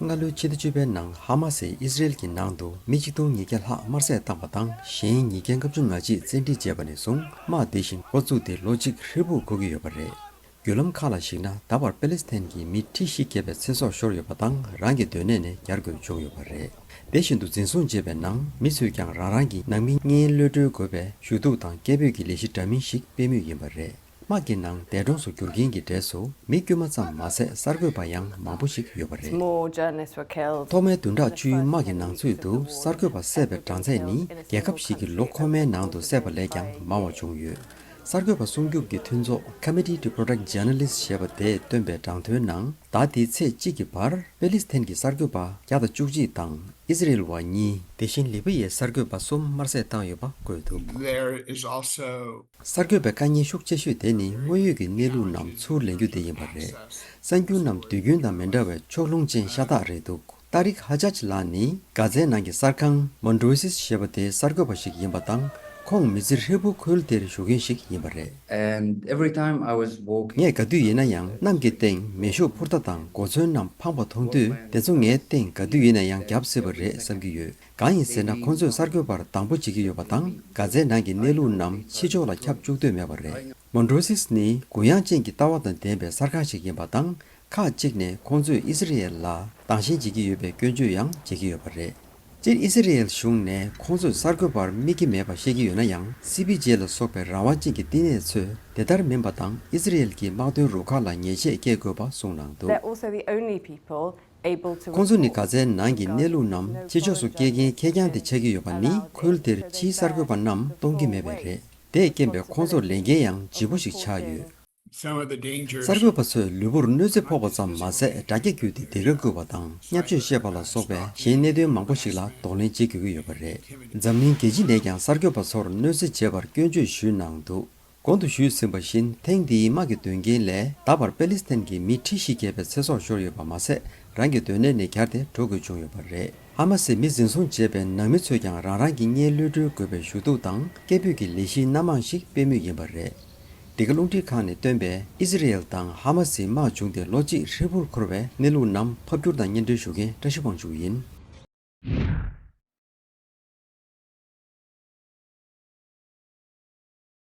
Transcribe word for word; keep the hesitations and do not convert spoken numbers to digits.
སྔ་ལོའི་ཕྱི་ཟླ་བཅུ་པའི་ནང་ཧ་མ་སིས་ཨི་སི་རེལ་གྱི་ནང་དུ་མི་ཆིག་སྟོང་ཉིས་བརྒྱ་ལྷག་དམར་བསད་བཏང་བ་དང་། གཞན་ཉིས་བརྒྱ་ལྔ་བཅུ་ང་གཅིག་བཙན་ཁྲིད་བྱས་པ་ནས་བཟུང་དམག་དེ་བཞིན་འགོ་བཙུགས་ཏེ་ལོ་གཅིག་ཧྲིལ་པོ་འགོར་གྱི་ཡོད་པ་རེད། བརྒྱུད་ལམ་ཁག་ལ་གཞིགས་ན། ད་བར་པེ་ལི་སི་ཐན་གྱི་མི་ཁྲི་བཞི་བརྒལ་བའི་ཚེ་སྲོག་ཤོར་ཡོད་པ་དང་། རང་གི་སྡོད་གནས་ནས་གྱར་དགོས་བྱུང་ཡོད་པ་རེད། དེ་བཞིན་དུ་འཛིན་བཟུང་བྱས་པའི་ནང་མི་ཚོས་ཀྱང་རང་རང་གི་ནང་མི་ལྔའི་གློད་གྲོལ་དགོས་པའི་ཞུ་གཏུག་དང་སྐད་འབོད་ཀྱི་ལས་གཞི་འདྲ་མིན་ཞིག་སྤེལ་མུས་ཡིན་པ་རེད། དམག་གི་ནང་འདས་གྲོངས་སུ་གྱུར་མཁན་གྱི་གྲས་སུ་མི་དཀྱུས་མ་ཙམ་མ་ཟད་གསར་འགོད་པ་ཡང་མང་པོ་ཞིག་ཡོད་པ་རེད། More journalists were killed. ཐོག་མའི་བདུན་ཕྲག་བཅུའི་དམག་གི་ནང་ཚུད་དུ་གསར་འགོད་པ་བསད་པའི་གྲངས་ཚད་ནི་རྒྱལ་ཁབ་ཞིག་གི་ལོ་འཁོར་མའི་ནང་དུ་བསད་པ་ལས་ཀྱང་མང་བ་བྱུང་ཡོད། གསར་འགོད་པ་སྲུང་སྐྱོབ་ཀྱི་མཐུན་ཚོགས་Committee to Protect Journalists ཞེས་པ་དེས་བཏོན་པའི་དྲང་དོན་ནང་། ཟླ་འདིའི་ཚེས་གཅིག་གི་བར་པེ་ལི་སི་ཐན་གྱི་གསར་འགོད་པ་བརྒྱ་དང་བཅུ་གཅིག་དང་ཨི་སི་རེལ་བ་གཉིས། དེ་བཞིན་ལི་བི་ཡའི་གསར་འགོད་པ་གསུམ་དམར་བསད་བཏང་ཡོད་པ་བཀོད་འདུག། There is also གསར་འགོད་པའི་དཀའ་ངལ་ཤུགས་ཆེ་ཤོས་དེ་ནི་དངོས་ཡོད་ཀྱི་གནས་ལུགས་རྣམས་ཚུར་ལེན་རྒྱུ་དེ་ཡིན་པ་རེད། གསར་འགྱུར་རྣམས་དུས་རྒྱུན་དང་མི་འདྲ་བའི་ཕྱོགས་ལྷུང་ཅན་ཤ་སྟག་རེད་འདུག། ཏཱ་རིག་ཧ་ཇཱཇ་ལགས་ནི་གྷ་ཛའི་ནང་གི་གསར་ཁང་Mondroses ཞེས་པ་དེའི་གསར་འགོད་པ་ཞིག་ཡིན་པ་དང་། ཁོང་མི་ཚེ་ཧྲིལ་པོ་ཁུལ་དེར་བཞུགས་མཁན་ཞིག་ཡིན་པ་རེད། And every time I was walking, ངས་ག་དུས་ཡིན་ན་ཡང་གནམ་གྱི་སྟེང་མེ་ཤུགས་འཕུར་མདའ་དང་གོ་མཚོན་རྣམས་འཕངས་པ་མཐོང་དུས། དེ་ཚོ་ངའི་སྟེང་ག་དུས་ཡིན་ན་ཡང་བརྒྱབ་སྲིད་པ་རེད་བསམ་གྱི་ཡོད། གང་ཡིན་ཟེར་ན། ཁོང་ཚོས་གསར་འགོད་པར་སྡང་པོ་བྱེད་ཀྱི་ཡོད་པ་དང་། གྷ་ཛའི་ནང་གི་གནས་ལུགས་རྣམས་ཕྱི་ཕྱོགས་ལ་ཁྱབ་བཅུག་འདོད་མེད་པ་རེད། Mondroses ནི་གུ་ཡངས་ཅན་གྱི་ལྟ་བ་དང་ལྡན་པའི་གསར་ཁང་ཞིག་ཡིན་པ་དང་། ཁག་ཅིག་ནས་ཁོང་ཚོས་ཨི་སི་རེལ་ལ་སྡང་ཞེན་བྱེད་ཀྱི་ཡོད་པའི་སྐྱོན་བརྗོད་ཡང་བྱེད་ཀྱི་ཡོད་པ་རེད། སྤྱིར་ཨི་སི་རེལ་གཞུང་ནས་ཁོང་ཚོས་གསར་འགོད་པར་དམིགས་ཀྱི་མེད་པ་བཤད་ཀྱི་ཡོད་ན་ཡང་། སི་པི་ཇེ་ལ་སོགས་པའི་རང་དབང་ཅན་གྱི་བསྟི་གནས་ཚོས་དེ་ལྟར་མིན་པ་དང་། ཨི་སི་རེལ་གྱི་དམག་དོན་རུ་ཁག་ལ་ཉེས་ཆད་བཀལ་དགོས་པ་གསུངས་གནང་འདུག། They're also the only people able to ཁོང་ཚོ་ནི་གྷ་ཛའི་ནང་གི་གནས་ལུགས་རྣམས་ཕྱི་ཕྱོགས་སུ་སྐྱེལ་མཁན་ཁེར་རྐྱང་དེ་ཆགས་ཀྱི་ཡོད་པ་ནི། ཁུལ་དེར་ཕྱིའི་གསར་འགོད་པ་རྣམས་གཏོང་གི་མེད་པས་རེད། དེས་རྐྱེན་པས་ཁོང་ཚོར་ལས་འགན་ཡང་ལྗིད་པོ་ཞིག་ཆགས་ཡོད། Some of the dangers གསར་འགོད་པ་ཚོས་ལུས་པོར་གནོད་འཚེ་ཕོག་པ་ཙམ་མ་ཟད། དྲ་རྒྱ་བརྒྱུད་དེ་ལྡིང་སྐོར་བཀོད་པ་དང་། བརྙས་བཅོས་བཤད་པ་ལ་སོགས་པའི་གཞན་གནད་དོན་མང་པོ་ཞིག་ལ་གདོང་ལེན་བྱེད་དགོས་ཀྱི་ཡོད་པ་རེད། འཛམ་གླིང་རྒྱལ་སྤྱི་ནས་ཀྱང་གསར་འགོད་པ་ཚོར་གནོད་འཚེ་བྱས་པར་སྐྱོན་བརྗོད་ཞུས་གནང་འདུག། གོང་དུ་ཞུས་ཟིན་པ་བཞིན། ཐེངས་འདིའི་དམག་གི་དོན་རྐྱེན་ལས་ད་བར་པེ་ལི་སི་ཐན་གྱི་མི་ཁྲི་བཞི་བརྒལ་བའི་ཚེ་སྲོག་ཤོར་ཡོད་པ་མ་ཟད། རང་གི་སྡོད་གནས་ནས་གྱར་ཏེ་འགྲོ་དགོས་བྱུང་ཡོད་པ་རེད། ཧ་མ་སིས་མི་འཛིན་བཟུང་བྱས་པའི་ནང་མི་ཚོས་ཀྱང་རང་རང་གི་མངལ་གློད་གྲོལ་དགོས་པའི་ཞུ་གཏུག་དང་སྐད་འབོད་ཀྱི་ལས་གཞིའི་སྣ་མང་ཞིག་སྤེལ་མུས་ཡིན་པ་རེད། འདི་ག་རླུང་འཕྲིན་ཁང་ནས་བཏོན་པའི་ཨི་སི་རེལ་དང་ཧ་མ་སིའི་དམག་བྱུང་སྟེ་ལོ་གཅིག་ཧྲིལ་པོར་འཁོར་བའི་གནས་ལུགས་རྣམས་ཕབ་བསྒྱུར་དང་སྙན་སྒྲོན་ཞུ་མཁན་བཀྲ་ཤིས་དབང་ཕྱུག་ཡིན།